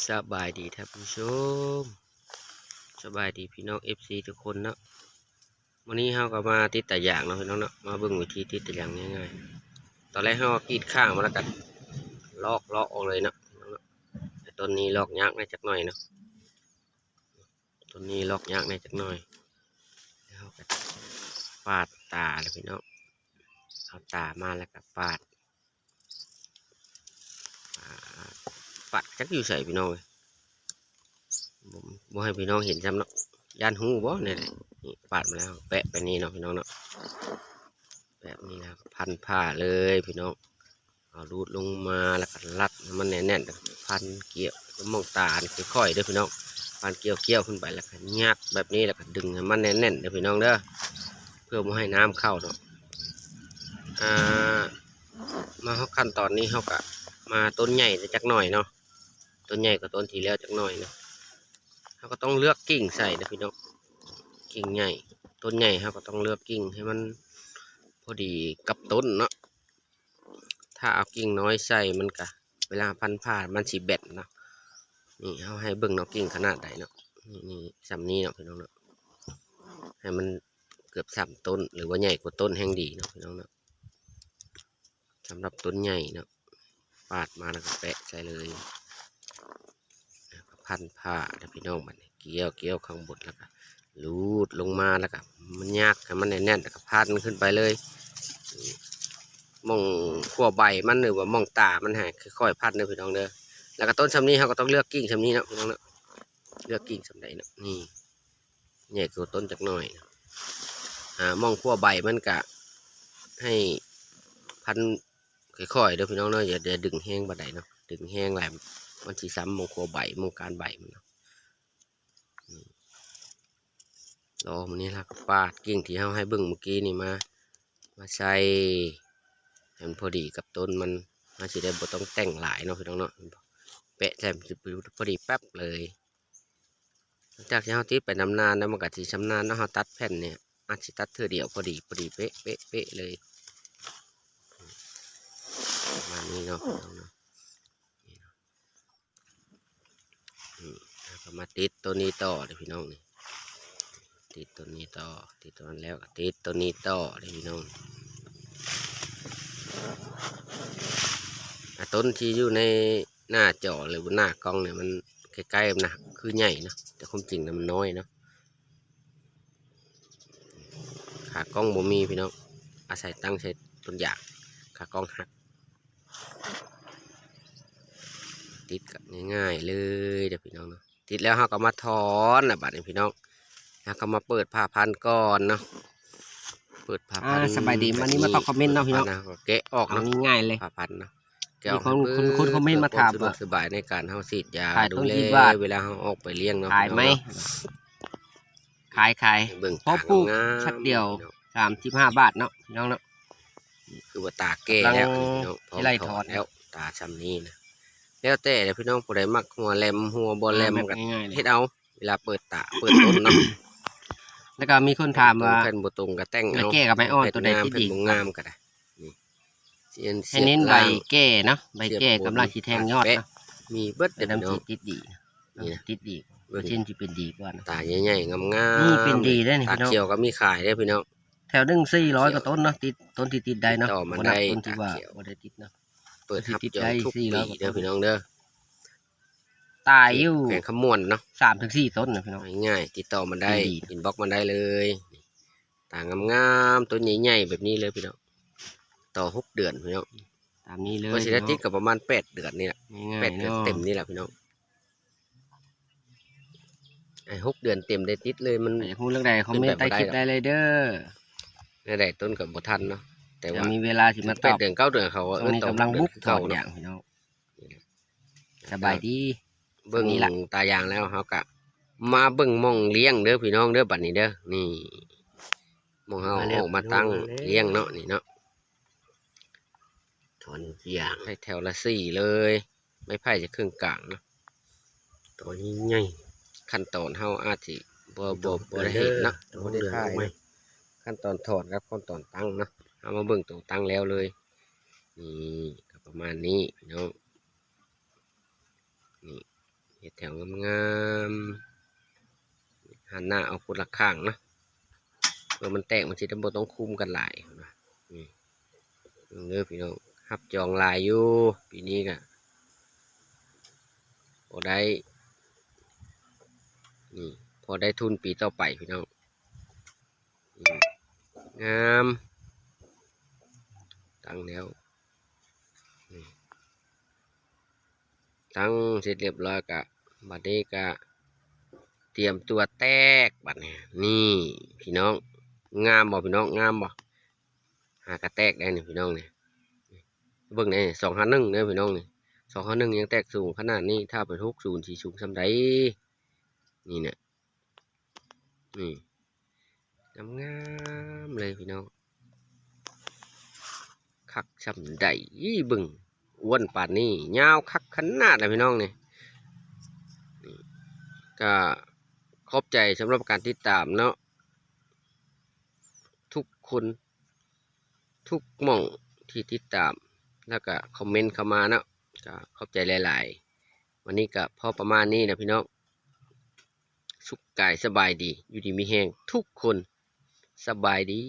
ສະບາຍດີທ່ານຜູ້ຊົມ ສະບາຍດີພີ່ນ້ອງເອັຟຊີທຸກຄົນເນາະ. ມື້ນີ້ເຮົາກໍມາຕິດຕາຢາງເນາະພີ່ນ້ອງເນາະ, ມາເບິ່ງວິທີຕິດຕາຢາງງ່າຍໆ. ຕອນແລກເຮົາກໍກຣີດຂ້າງມາ ແລ້ວກໍລອກ ລອກອອກເລີຍເນາະ. ຕົ້ນນີ້ລອກຍາກແດ່ຈັກໜ້ອຍເນາະ, ຕົ້ນນີ້ລອກຍາກແດ່ຈັກໜ້ອຍ. ແລ້ວເຮົາກໍປາດຕາເດ້ພີ່ນ້ອງ, ເອົາຕາມາແລ້ວກໍປາດ. ອາ ປາດຈັກຢູ່ໃສພີ່ນ້ອງເອີຍ, ບໍ່ ບໍ່ໃຫ້ພີ່ນ້ອງເຫັນຊ້ຳເນາະ, ຢ້ານຮູ້ບໍ່ແນວໃດ. ນີ້ປາດມາແລ້ວ ແປະໄປນີ້ເນາະພີ່ນ້ອງເນາະ, ແປະນີ້ແລ້ວພັນຜ້າເລີຍພີ່ນ້ອງ. ເອົາຮູດລົງມາ ແລ້ວກໍລັດໃຫ້ມັນແໜ້ນໆ, ພັນກ້ຽວ ໝ່ອງຕານີ້ຄ່ອຍໆເດີພີ່ນ້ອງ, ພັນກ້ຽວໆຂຶ້ນໄປ ແລ້ວກໍຍັກແບບນີ້ ແລ້ວກໍດຶງໃຫ້ມັນແໜ້ນໆເດີພີ່ນ້ອງເດີ, ເພື່ອບໍ່ໃຫ້ນ້ຳເຂົ້າເນາະ. ອາ ມາຮອດຂັ້ນຕອນນີ້ ເຮົາກໍມາຕົ້ນໃຫຍ່ຈັກໜ້ອຍເນາະ, ຕົ້ນໃຫຍ່ກວ່າຕົ້ນທີ່ແລ້ວຈັກໜ້ອຍເນາະ. ເຮົາກໍຕ້ອງເລືອກກິ່ງໃສ່ເດີພີ່ນ້ອງ, ກິ່ງໃຫຍ່ ຕົ້ນໃຫຍ່ ເຮົາກໍຕ້ອງເລືອກກິ່ງໃຫ້ມັນພໍດີກັບຕົ້ນເນາະ. ຖ້າເອົາກິ່ງນ້ອຍໃສ່ ມັນກະ ເວລາພັນຜ້າມັນຊິແບນເນາະ. ນີ້ເຮົາໃຫ້ເບິ່ງເນາະ, ກິ່ງຂະໜາດໃດເນາະ. ນີ້ ນີ້ຊ່ຳນີ້ເນາະພີ່ນ້ອງເນາະ, ໃຫ້ມັນເກືອບຊ່ຳຕົ້ນ ຫຼືວ່າໃຫຍ່ກວ່າຕົ້ນແຮ່ງດີເນາະພີ່ນ້ອງເນາະ. ສຳລັບຕົ້ນໃຫຍ່ເນາະ ປາດມາແລ້ວກໍແປະໃສ່ເລີຍ, ແລ້ວກໍພັນຜ້າເດີພີ່ນ້ອງ. ບັດນີ້ກ້ຽວ ກ້ຽວຂ້າງບົນ ແລ້ວກໍ ລູດລົງມາ ແລ້ວກໍມັນຍັກໃຫ້ມັນແໜ້ນໆ ແລ້ວກໍພັນຂຶ້ນໄປເລີຍ. ໝ່ອງຂົ້ວໃບມັນ ຫຼືວ່າໝ່ອງຕາມັນ ໃຫ້ຄ່ອຍໆພັນເດີພີ່ນ້ອງເດີ. ແລ້ວກໍຕົ້ນຊ່ຳນີ້ ເຮົາກໍຕ້ອງເລືອກກິ່ງຊ່ຳນີ້ເນາະພີ່ນ້ອງເນາະ, ເລືອກກິ່ງຊ່ຳໃດເນາະ. ນີ້ ໃຫຍ່ກວ່າຕົ້ນຈັກໜ້ອຍ. ອາ ໝ່ອງຂົ້ວໃບມັນກະໃຫ້ພັນຄ່ອຍໆເດີພີ່ນ້ອງເນາະ, ຢ່າ ຢ່າດຶງແຮງປານໃດເນາະ, ດຶງແຮງຫຼາຍມັນຊິຊ້ຳໝ່ອງຂົ້ວໃບ ໝ່ອງກ້ານໃບມັນເນາະ. ອືມ ລໍມື້ນີ້ລະ ປາດກິ່ງທີ່ເຮົາໃຫ້ເບິ່ງມື້ກີ້ນີ້ມາ ມາໃສ່ໃຫ້ມັນພໍດີກັບຕົ້ນມັນ, ເຮົາຊິໄດ້ບໍ່ຕ້ອງແຕ່ງຫຼາຍເນາະພີ່ນ້ອງເນາະ. ເຫັນບໍ່ ແປະໃສ່ມັນຊິພໍດີແປັບເລີຍ. ຫຼັງຈາກທີ່ເຮົາຕິດໄປນຳນານແລ້ວ ມັນກໍຊິຊຳນານເນາະ, ເຮົາຕັດແຜ່ນນີ້ອາດຊິຕັດເທື່ອດຽວພໍດີ ພໍດີເປະ ເປະ ເປະເລີຍ ປະມານນີ້ເນາະ ພີ່ນ້ອງເນາະ. ນີ້ ເຮົາກໍມາຕິດໂຕນີ້ຕໍ່ເດ້ພີ່ນ້ອງ. ນີ້ ຕິດໂຕນີ້ຕໍ່ ຕິດໂຕນັ້ນແລ້ວກໍຕິດໂຕນີ້ຕໍ່ເດ້ພີ່ນ້ອງ. ອາ ຕົ້ນທີ່ຢູ່ໃນໜ້າຈໍ ຫຼືວ່າໜ້າກ້ອງນີ້ ມັນໃກ້ໆນະ ຄືໃຫຍ່ເນາະ, ແຕ່ຄວາມຈິງນະມັນນ້ອຍເນາະ. ຂາກ້ອງບໍ່ມີພີ່ນ້ອງ, ອາໄສຕັ້ງໃສ່ຕົ້ນຢາງ, ຂາກ້ອງຫັກ. ຕິດກໍງ່າຍໆເລີຍເດີພີ່ນ້ອງເນາະ. ຕິດແລ້ວເຮົາກໍມາຖອນລະບາດນີ້ພີ່ນ້ອງ, ເຮົາກໍມາເປີດຜ້າພັນກ່ອນເນາະ. ເປີດຜ້າພັນ ອາ ສະບາຍດີ, ມານີ້ມາຕອບຄອມເມັນເນາະພີ່ນ້ອງ. ເຮົາກໍແກະອອກເນາະ, ເອົາງ່າຍໆເລີຍ ຜ້າພັນເນາະ. ແກະອອກ ມີຄົນ ໃຫ້ເບິ່ງ ຄົນຄອມເມັນມາຖາມ ເພື່ອຄວາມສະດວກ ວ່າ ສະບາຍໃນການເຮົາສີດຢາ ຂາຍ ດູແລ ເວລາເຮົາອອກໄປລ້ຽງເນາະ ຂາຍໄໝ ພີ່ນ້ອງເນາະ. ຂາຍ ຂາຍ ເບິ່ງ ພໍປູກ ຕາງາມໆ ຊັດດຽວ ພີ່ນ້ອງ ສາມສິບຫ້າບາດເນາະ ພີ່ນ້ອງເນາະ. ຄືວ່າຕາແກ່ແລ້ວ ກຳລັງ ອັນນີ້ພີ່ນ້ອງ ພ້ອມຖອນແລ້ວ ຖອນ ຕາຊ່ຳນີ້ນະ. ແລ້ວແຕ່ເດີພີ່ນ້ອງ ຜູ້ໃດມັກຫົວແຫຼມ ຫົວບໍ່ແຫຼມ ອາ ແບບ ກໍ ງ່າຍໆເລີຍ ເຮັດເອົາ ເວລາເປີດຕາ ເປີດຕົ້ນເນາະ. ແລ້ວກໍມີຄົນຖາມວ່າ ແຜ່ນບໍ່ຕົງກໍແຕ່ງເອົາ ແກ້ກັບໄມ້ອ່ອນ ແຜ່ນ ຕົວໃດ ງາມ ຕິດດີ ແຜ່ນບໍ່ງາມກໍໄດ້. ນີ້ ໃຫ້ເນັ້ນໃບແກ້ເນາະ, ໃບແກ້ກຳລັງຊິແທງຍອດເນາະ. ມີເບິດເດີພີ່ນ້ອງ ຕິດດີ ນີ້ນະ ຕິດດີ ເປີເຊັນຊິເປັນດີກວ່ານະ. ຕາໃຫຍ່ໆ ງາມໆ ນີ້ເປັນດີເດ້ນີ້ພີ່ນ້ອງ, ຕາຂຽວກໍມີຂາຍເດ້ພີ່ນ້ອງ. ແຖວໜຶ່ງສີ່ຮ້ອຍກວ່າຕົ້ນເນາະ, ຕິດ ຕົ້ນທີ່ຕິດໄດ້ເນາະ, ບໍ່ນັບຕົ້ນທີ່ວ່າບໍ່ໄດ້ຕິດເນາະ. ເປີດຮັບຈອງທຸກປີເດີພີ່ນ້ອງເດີ. ຕາຍຢູ່ແຂວງຄຳມ່ວນເນາະ, ສາມເຖິງສີ່ຕົ້ນນະພີ່ນ້ອງ. ງ່າຍໆ ຕິດຕໍ່ມາໄດ້ ອິນບັອກມາໄດ້ເລີຍ. ຕາງາມໆ ໂຕໃຫຍ່ໆ ແບບນີ້ເລີຍພີ່ນ້ອງ, ຕໍ່ຫົກເດືອນພີ່ນ້ອງ. ຕາມນີ້ເລີຍ ກວ່າຊິໄດ້ຕິດກໍປະມານແປດເດືອນນີ້ແຫຼະ, ງ່າຍໆ ແປດເດືອນເຕັມນີ້ແຫຼະພີ່ນ້ອງ. ໃຫ້ຫົກເດືອນເຕັມໄດ້ຕິດເລີຍ. ມັນ ຢາກຮູ້ເລື່ອງໃດ ຄອມເມັນໃຕ້ຄລິບໄດ້ເລີຍເດີ. ແນວໃດຕົ້ນກໍບໍ່ທັນເນາະ, ແຕ່ວ່າມີເວລາຊິມາຕອບ. ແປດເດືອນເກົ້າເດືອນ ເຂົາກໍເອີ້ນຕໍ່ຫົກເດືອນຄືເກົ່າເນາະ. ສະບາຍດີ. ເບິ່ງຕາຢາງແລ້ວ ເຮົາກະມາເບິ່ງໝ່ອງລ້ຽງເດີພີ່ນ້ອງເດີ ບັດນີ້ເດີ. ນີ້ ໝ່ອງເຮົາອອກມາຕັ້ງລ້ຽງເນາະ ນີ້ເນາະ. ຖອນຢາງໃຫ້ແຖວລະສີ່ເລີຍ, ໄມ້ໄຜ່ຈະເຄິ່ງກາງເນາະ. ຕອນນີ້ໃຫຍ່ ຂັ້ນຕອນເຮົາອາດຊິບໍ່ ບໍ່ ບໍ່ໄດ້ເຫັນເນາະ, ບໍ່ໄດ້ຖ່າຍ. ຂັ້ນຕອນຖອນກັບຂັ້ນຕອນຕັ້ງເນາະ, ເຮົາມາເບິ່ງໂຕຕັ້ງແລ້ວເລີຍ. ນີ້ກໍປະມານນີ້ພີ່ນ້ອງ. ນີ້ ເຮັດແຖວງາມໆ ຫັນໜ້າອອກຄົນລະຂ້າງເນາະ ເພື່ອມັນແຕກ ມັນຊິໄດ້ບໍ່ຕ້ອງຄຸມກັນຫຼາຍເນາະ. ນີ້ ເບິ່ງເດີພີ່ນ້ອງ ຮັບຈອງຫຼາຍຢູ່ ປີນີ້ກະພໍໄດ້ ນີ້ ພໍໄດ້ທຶນປີຕໍ່ໄປພີ່ນ້ອງ. ນີ້ ງາມ ຕັ້ງແລ້ວ ນີ້ ຕັ້ງເສັດລຽບຮ້ອຍກະ ບັດນີ້ກະຕຽມຕົວແຕກບັດນີ້. ນີ້ພີ່ນ້ອງ ງາມບໍ່ພີ່ນ້ອງ ງາມບໍ່? ຫາກະແຕກໄດ້ນີ້ພີ່ນ້ອງນີ້ ເບິ່ງແດ່ ສອງຫ້າໜຶ່ງເດີພີ່ນ້ອງນີ້ ສອງຫ້າໜຶ່ງຍັງແຕກສູງຂະໜາດນີ້ ຖ້າເປັນຫົກສູນຊິສູງສ່ຳໃດ? ນີ້ນະ ນີ້ ງາມໆເລີຍພີ່ນ້ອງ ຄັກສ່ຳໃດ ເບິ່ງ ອ້ວນປານນີ້ ຍາວຄັກຂະໜາດລະພີ່ນ້ອງນີ້. ກະຂອບໃຈສຳລັບການຕິດຕາມເນາະ ທຸກຄົນ ທຸກໝ່ອງທີ່ຕິດຕາມ ແລ້ວກະຄອມເມັນເຂົ້າມາເນາະ ກະຂອບໃຈຫຼາຍໆ. ວັນນີ້ກະພໍປະມານນີ້ນະພີ່ນ້ອງ ສຸກກາຍສະບາຍດີ ຢູ່ດີມີແຮງທຸກຄົນ ສະບາຍດີ.